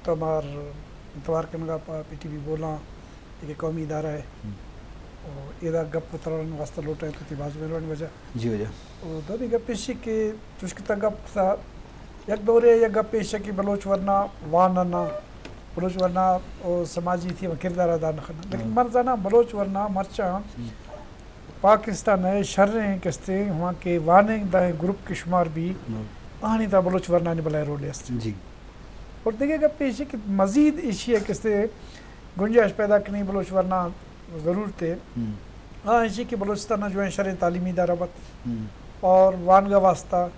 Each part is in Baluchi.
تو مار انتوار کنگا پہ پی ٹی وی بولاں، ایک قومی ادارہ ہے۔ ہم۔ و ایدا گپ تران واسطہ لوٹا ہے تو تی باز مہربانی وجہ۔ جی وجہ۔ و دومی گپ ایشی کہ چوشکتا گپ تھا، یک دورے یک گپ ایشی کہ بلوچ ورنا وان نہ، بلوچ ورنا و سماجی تھی و کردار ادا نہ کرنا۔ لیکن ہم۔ من زانا بلوچ ورنا مرچاں ہم۔ پاکستان ء شریں کستے ہما کہ وانگ دائیں گروپ کہ شمار بی، ہم۔ آہانی تہا بلوچ ورنانی بلائیں رولے است۔ جی۔ اور دگہ گپ ایشی کہ مزید ایشی ء کستے گنجائش پیدا کنی بلوچ ورنا ضرورت ہے۔ ہم۔ آ ایشی کہ بلوچستان ء جو ہیں شریں تعلیمی ادارہ بت ہم۔ اور وانگا واسطہ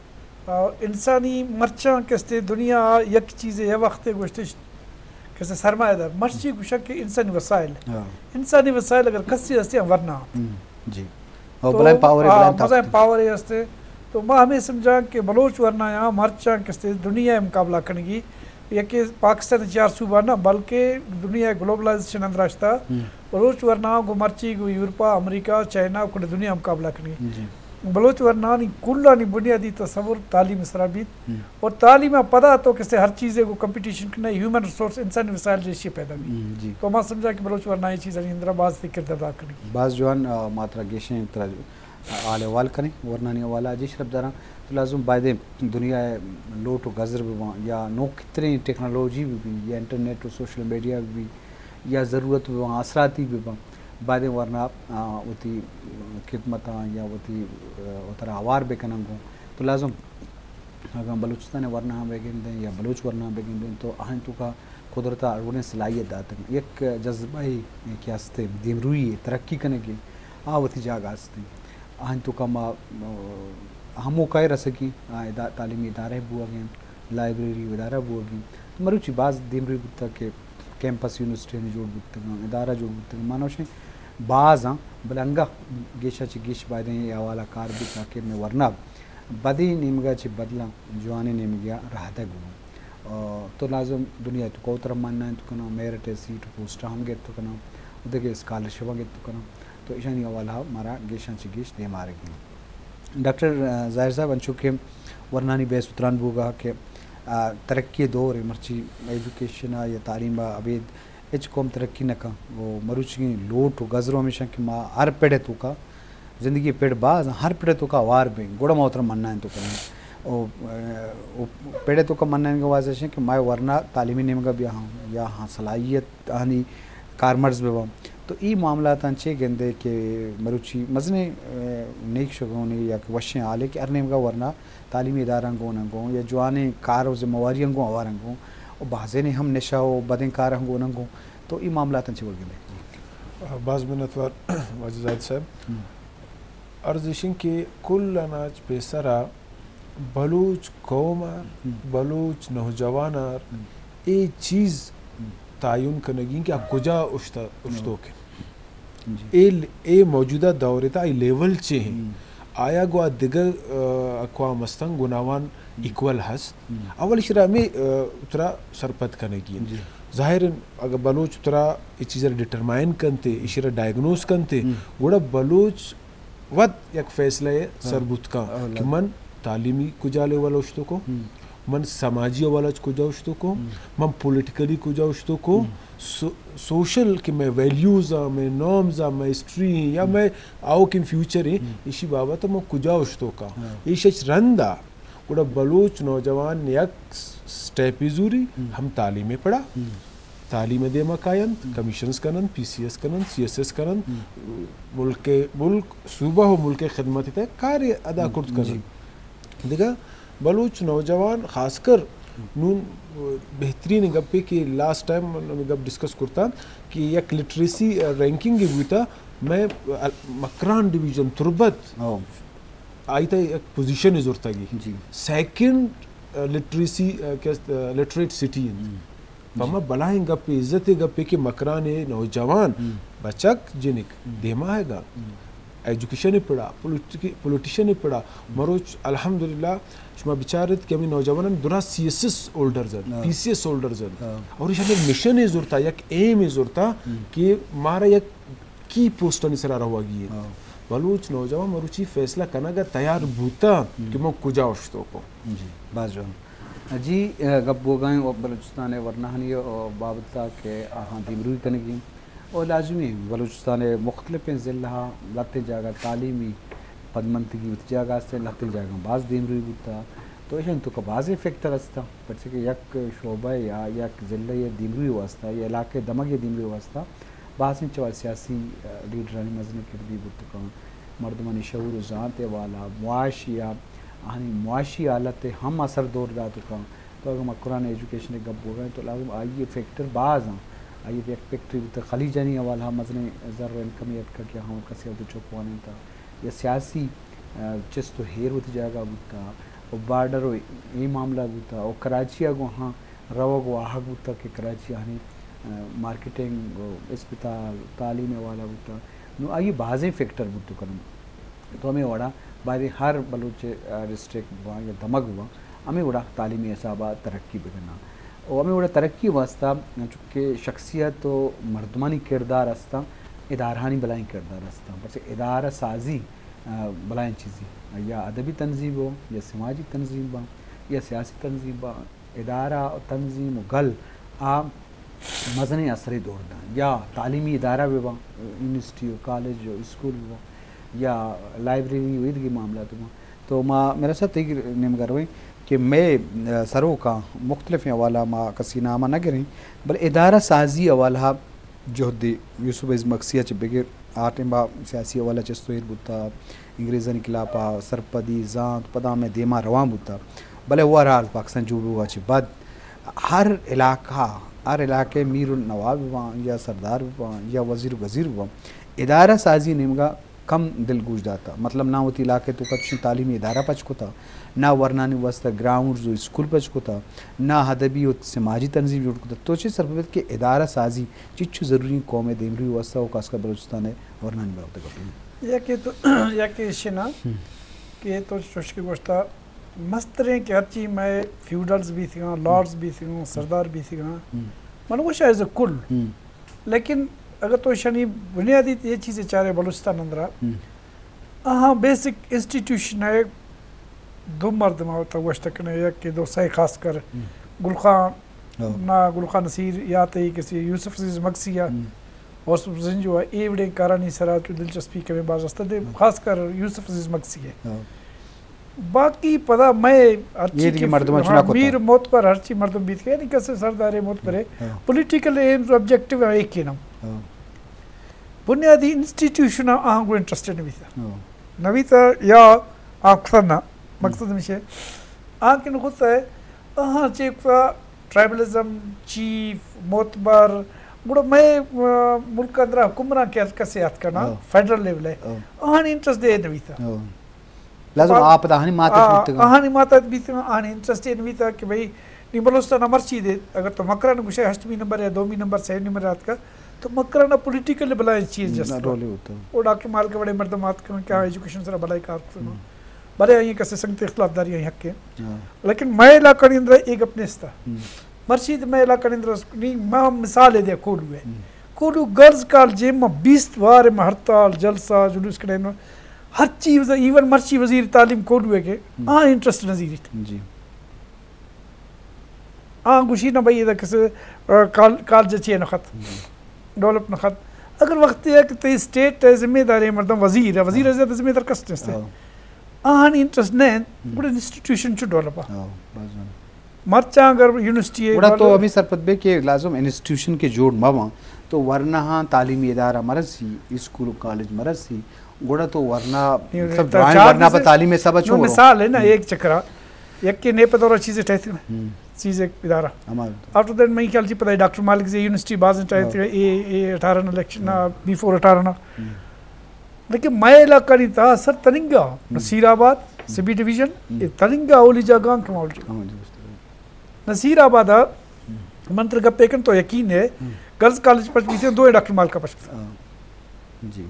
اور انسانی مرچاں کستے دنیا یک چیزے یا وقت گوشتش کستے سرمایہ دار مرچی گوشاں کہ انسانی وسائل۔ ہاں۔ انسانی وسائل اگر کسی ہستے ہم ورنا۔ ہم، جی۔ اور تو بلائیں پاور ہے، آ، بلائیں بلائیں طاقت ہے۔ پاور ہے ہستے۔ تو ما ہمیں سمجھاں کہ بلوچ ورنا یا مرچاں کستے دنیا مقابلہ کنگی۔ یکے پاکستان چار صوبہ نہ بلکہ دنیا گلوبلائزیشن اندر اشتا۔ ہم۔ بلوچ ورنا گو مرچی گو یورپا، امریکہ، چائنا، کل دنیا مقابلہ کنگی۔ جی۔ بلوچ ورنانی کلانی بنیادی تصور تعلیم سرا بیت۔ ہم۔ اور تعلیم پدا تو کسے ہر چیزے کو کمپٹیشن کرنا، ہیومن ریسورس، انسانی وسائل جیسی پیدا بیت۔ ہم، جی۔ تو ما سمجھا کہ بلوچ ورنا یہ چیز اندرا باز فکر ادا کنگی۔ باز جوان، آ، ما ترا گیشیں ترا حال احوال کنیں، ورنانی حوالہ جی شرپ داراں۔ تو لازم بایدیں دنیا ء لوٹ و گزر بباں یا نوکتریں ٹیکنالوجی بہ بی یا انٹرنیٹ و سوشل میڈیا بہ بی یا ضرورت بباں، آسراتی بباں، بایدیں ورنا، آ، وتی خدمتاں یا وتی، آ، وترا ہوار بکنن گوں۔ تو لازم اگاں بلوچستان ء ورنا ہم بگندیں یا بلوچ ورنا ہم بگندیں تو آہن توکا قدرت ء اڑوڑیں صلاحیت داتگ۔ یک جذبہ ء کہ ہستیں دیمروئی ء ترقی کنگی آ وتی جاگہ ہستیں۔ آہن توکا ما، آ، ہموکا ء رسگی، آ، ادا-، تعلیمی ادارہ بوگیں، لائبریری ادارہ بوگیں۔ تو مروچی باز دیمروئی بوتگ کہ کیمپس یونیورسٹی جوڑ بوتگاں، ادارہ جوڑ بوتگاں۔ مانوشیں باز آں، بلے انگا گیشا چہ گیش بایدیں اے حوالہ کار بیت تاکہ مئے ورنا بدیں نیمگا چہ بدلاں جوانیں نیمگا رہادگ بباں۔ آ، تو لازم دنیا تو کوتر منائیں تو کناں، میرٹ ء سیٹ پوسٹ ہم گت تو کناں، دگہ اسکالرشپ گت تو کناں، تو ایشانی حوالہ مارا گیشاں چہ گیش دیما رگی۔ ڈاکٹر، آ، ظاہر صاحب، انچو کہ ورنانی بحث و تران بوگا کہ، آ، ترقی دور ہے، مرچی ایجوکیشن یا تعلیم ابید ہچ قوم ترقی نہ کن۔ و مروچی لوٹ و گزر ہمیشہ کہ ما ہر پڑ توکا زندگی پڑ باز، ہر پڑ توکا ہوار بیں، گڑا ما وترا منائیں تو کنیں۔ او، او پڑ توکا منائیں گا واضح شیں کہ ما ورنا تعلیمی نیمگا بیا ہاں یا ہاں صلاحیت آنی کارمرز بباں۔ تو ای معاملاتاں چے گندے کہ مروچی مزنیں، اے، نیک شگونی یا کہ وشیں حالے کہ ہر نیمگا ورنا تعلیمی ادارہاں گون انگوں یا جوانیں کار و ذمہ واریاں گوں ہوار انگوں و بازینے ہم نشہ و بدیں کاراں گون انگوں۔ تو ای معاملاتاں چے وڑ گندے؟ باز منتوار واجہ زاہد صاحب۔ ہم۔ عرض ایشن کہ کل اناج پیسرا بلوچ قوم ء، ہم۔ بلوچ نوجوان ء ہم۔ اے چیز ہم۔ تعین کنگی کہ آ کجا اشتا-، ہم۔ اشتوک انت۔ جی۔ اے ل-، اے موجودہ دور ء تھا اے لیول چے ہیں؟ ہم۔ آیا گوا دگہ، آ، اقوام ہستن گناوان ہم۔ ایکول ہست؟ ہم۔ اول اشرا ہمیں، آ، اترا سرپد کنگی ہیں۔ جی۔ ظاہر ہے، اگر بلوچ اترا اے چیز ڈٹرمائن کنتے، اشرا ڈائگنوز کنتے، ہم۔ گڑا بلوچ وت یک فیصلہ ء ہاں۔ سر بوت کن ہاں، کہ اللہ۔ من تعلیمی کجا لیول اشتو کو، ہم۔ من سماجی حوالہ چ کجا اشتو کو، ہم۔ من پولیٹیکلی کجا اشتو کو، ہم۔ سو-، سوشل کہ میں ویلیوز آں، میں نارمز آں، میں ہسٹری ہیں یا ہم۔ میں آؤکیں فیوچر ہیں، ہم۔ ایشی بابت من کجا اشتو کا۔ ہاں۔ ایش اچ رند آ، گڑا بلوچ نوجوان یک سٹیپی زوری، ہم۔ ہم تعلیم پڑا۔ ہم۔ تعلیم ء دیما کاینت، ہم۔ کمیشنز کننت، پی سی ایس کننت، سی ایس ایس کننت، ہم۔ ملک، ملک، صوبہ و ملک خدمت تہ کار ادا ہم، کرت کننت۔ جی۔ دگہ بلوچ نوجوان خاص کر ہم۔ نون بہترین گپے کہ لاسٹ ٹائم ہمیں گپ ڈسکس کرتا کہ یک لٹریسی رینکنگ بوتا، میں مکران ڈویژن تربت او۔ آئی تا یک پوزیشن زرتگی۔ جی۔ سیکنڈ، آ، لٹریسی، آ، کیا، آ، لٹریٹ سٹی انت۔ ہم۔ پما جی۔ بلاہیں گپے، عزت گپے کہ مکران نوجوان، ہم۔ بچک جنک، ہم۔ دیما آئیگا۔ ہم۔ ایجوکیشن پڑا، پولیٹیک-، پولیٹیشن پڑا۔ ہم۔ مروچ الحمدللہ شما بچارت کہ ہمیں نوجوانان درا سی ایس ایس ہولڈرز انت، ہاں۔ پی سی ایس ہولڈرز انت۔ ہاں۔ اور ایشان یک مشن زرتا، یک ایم زرتا ہم۔ کہ مارا یک کی پوسٹانی سرا روگی انت۔ ہاں۔ بلوچ نوجوان مروچی فیصلہ کنگ ء تیار بوتا ہم۔ کہ من کجا اشتو کو۔ جی، باز جوان۔ جی، گپ بوگائیں بلوچستان ورناہانی بابت کہ آہاں دیمروی کنگی، اور لازمی بلوچستان مختلف ضلع لہتیں جاگہ تعلیمی پدمنتگی وتی جاگہ است، لہتیں جاگہ باز دیمروی بوتا۔ تو ایشان تو کہ بازیں فیکٹر است، پرچہ کہ یک شعبہ یا یک ضلع یا دیمروی واسطہ یا علاقے دمگ یا دیمروی واسطہ بازیں چوار سیاسی لیڈرانی مزنیں کردی بوت کن، مردمانی شعور و زانت ء والا، معاشی ء آہانی معاشی حالت ء ہم اثر دور دات کن۔ تو اگاں مکران ایجوکیشن ء گپ بوگا تو لازم آئی ء فیکٹر باز آں۔ آئی ء یک فیکٹری بوت خلیجانی حوالہ مزنیں زر و انکم ء اتکا کہ ہم کسی ء چک وانینتا یا سیاسی چست و ہیر وتی جاگہ بوتا و بارڈر و اے معاملہ بوتا و کراچی ء گوں ہاں روگ و آہگ بوتا کہ کراچی آہانی مارکیٹنگ و اسپتال تعلیم ء حوالہ بوتا۔ نو آئی بازیں فیکٹر بوت کنن۔ تو ہمیں وڑا باید ہر بلوچ ڈسٹرکٹ باں یا دمگ باں ہمیں وڑا تعلیمی حسابہ ترقی بکناں۔ و ہمیں وڑا ترقی واسطہ چونکہ شخصیت و مردمانی کردار استاں، ادارہانی بلائیں کردار استاں۔ پرچہ ادارہ سازی بلائیں چیزی یا ادبی تنظیم ہو یا سماجی تنظیم باں یا سیاسی تنظیم باں، ادارہ و تنظیم و گل آ مزنیں اثرے دور داں یا تعلیمی ادارہ بہ باں، یونیورسٹی و کالج و اسکول بہ باں یا لائبریری و ایدگی معاملات بہ باں۔ تو ما میرا ساتھ تئی نیمگا رویں کہ مئے سروکاں مختلف حوالہ ما کسی نامہ نہ گریں، بلے ادارہ سازی حوالہ جہد یوسف عزیز مگسی ء چہ بگر آ ٹائم با سیاسی حوالہ چست و ایر بوتا، انگریزانی خلاف ء سرپدی زانت پدا ہمے دیما روان بوتا، بلے اوور آل پاکستان جوڑ بوگا چہ بعد ہر علاقہ، ہر علاقے میر و نواب باں یا سردار باں یا وزیر و گزیر باں، ادارہ سازی نیمگا کم دلگوش داتا۔ مطلب نہ وتی علاقے تو کچھ تعلیمی ادارہ پچ کتا، نہ ورنانی واسطہ گراؤنڈز و اسکول پچ کتا، نہ ادبی و سماجی تنظیم جوڑ کتا۔ تو چے سرپد کہ ادارہ سازی چچو ضروری قوم دیمروی واسطہ و خاص کر بلوچستان ورنانی بابت گپ؟ یکے تو یکے شنا کہ تو چوش کہ گوشتا مستریں کہ ہرچی مئے فیوڈلز بیتگاں، لارڈز بیتگاں، سردار بیتگاں، من گوشا ایز اے کل۔ لیکن اگر تو ایشانی بنیادی یہ چیزیں چارے بلوچستان اندرا، آہاں بیسک انسٹیٹیوشن ہے، دو مردم ہوتا گوشت کنے، یک کہ دو سئے خاص کر گل خان نا، گل خان نصیر یا تے کسی یوسف عزیز مگسی یا، اور سب زنجو ہے، اے وڑیں کارانی سرا چو دلچسپی کمیں باز است دے، خاص کر یوسف عزیز مگسی ہے۔ باقی پدا مئے ہرچی یہ دیگہ کہ مردم ہاں، چنا کتا۔ میر معتبر ہرچی مردم بیت کہ یعنی کسے سردار معتبر ہے، پولیٹیکل ایمز آبجیکٹیو ہے ایک ہی نام۔ بنیادی انسٹیٹیوشن آہاں گو انٹرسٹڈ نہ بیتا۔ نہ بیتا یا آ کتا نہ، مقصد ہمیش ہے۔ آ کہ نہ کتا ہے، آہاں چے کتا ٹرائبلزم، چیف، معتبر، گڑا مئے، آ، ملک اندرا حکمران کہ کسے آتکا نا، فیڈرل لیول ہے۔ آہانی انٹرسٹ دے نہ بیتا۔ لازم آ، آپ دا آہانی مات آ، بیتگاں۔ آہانی مات بیتگاں، آہانی انٹرسٹ اے نہ بیتا کہ بھئی، نی بلوچستان مرچی دے، اگر تو مکران گوشے ہشتمی نمبر یا دومی نمبر، سیمی نمبر آتکا، تو مکران پولیٹیکل بلائیں چیز جست۔ رولے ہوتا۔ او ڈاکٹر مالک وڑے مردم آتکاں کہ ایجوکیشن سرا بلائیں کار کتگاں۔ بلے آئی کسے سنگت اختلاف داری آئی حق ہے۔ لیکن مئے علاقہ نی اندر اے گپ نیستا۔ مرشید مئے علاقہ نی اندر نی ما مثال دے کولو ہے۔ کولو گرلز کالج ما بیست وار ما ہڑتال، جلسہ، جلوس کڑے ہر چیز، ایون مرچی وزیر تعلیم کولو ہے کہ آ انٹرسٹ نہ زیریت۔ جی۔ آ گوشی نہ بھئی ادا کسے، آ، کال-، کالج چے نہ خط۔ ڈیولپ نہ خط۔ اگر وقت ہے کہ تئی اسٹیٹ ہے ذمہ دار ہے مردم وزیر ہے، وزیر ہے زیادہ ذمہ دار کس نیست ہے۔ آہانی انٹرسٹ نہ انت، گڑا انسٹیٹیوشن چو ڈیولپ ہے۔ مرچاں اگر یونیورسٹی ہے گڑا تو ہمیں سرپد بے کہ لازم انسٹیٹیوشن کے جوڑ مہ باں تو ورنہ ہاں تعلیمی ادارہ مرسی، اسکول و کالج مرسی، گڑا تو ورنہ مطلب ڈرائنگ ورنہ پہ تعلیم سبا چون مثال ہے نا، ایک چکرا یک کے نیپ دورہ چیزیں ٹھہرتی نا، چیز ایک ادارہ۔ آفٹر دیٹ میں خیال چی پتہ ہے ڈاکٹر مالک سے یونیورسٹی باز ٹھہرتی ہے، اے، اے اٹھارہ نا الیکشن نا، بی فور اٹھارہ نا۔ لیکن مئے علاقہ نی تہا سر تننگا، نصیر آباد، سبی ڈویژن، اے تننگا اولی جاگہ آں کماؤ جی۔ نصیر آباد ء من ترا گپے کن تو یقین ہے، گرلز کالج پچ بیتیں، دوئیں ڈاکٹر مالکا پچ بیتیں۔ جی۔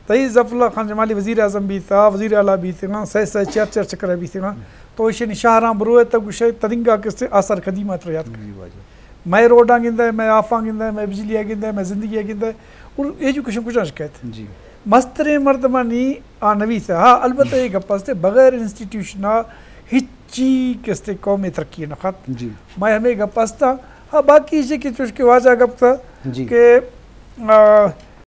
تئی ظفر اللہ خان جمالی وزیر اعظم بیتا، وزیر اعلیٰ بیتگاں، سئے سئے چار چار چکر بیتگاں۔ تو ایشانی شہراں بروئے تو گوشئے تننگا کسے آثار قدیمہ ترا یاد کرے۔ مئے روڈاں گندئے، مئے آفاں گندئے، مئے بجلی ء گندئے، مئے زندگی ء گندئے، اور ایجوکیشن کجا شکایت؟ جی۔ مستریں مردمانی آ نویس۔ ہاں، البتہ یہ گپ است، بغیر انسٹیٹیوشن آ ہچ چی کستے قومی ترقی نہ خط۔ جی۔ میں ہمیں گپ استا۔ ہاں، باقی اسی کہ چوش کہ واجہ گپ تھا جی۔ کہ آ،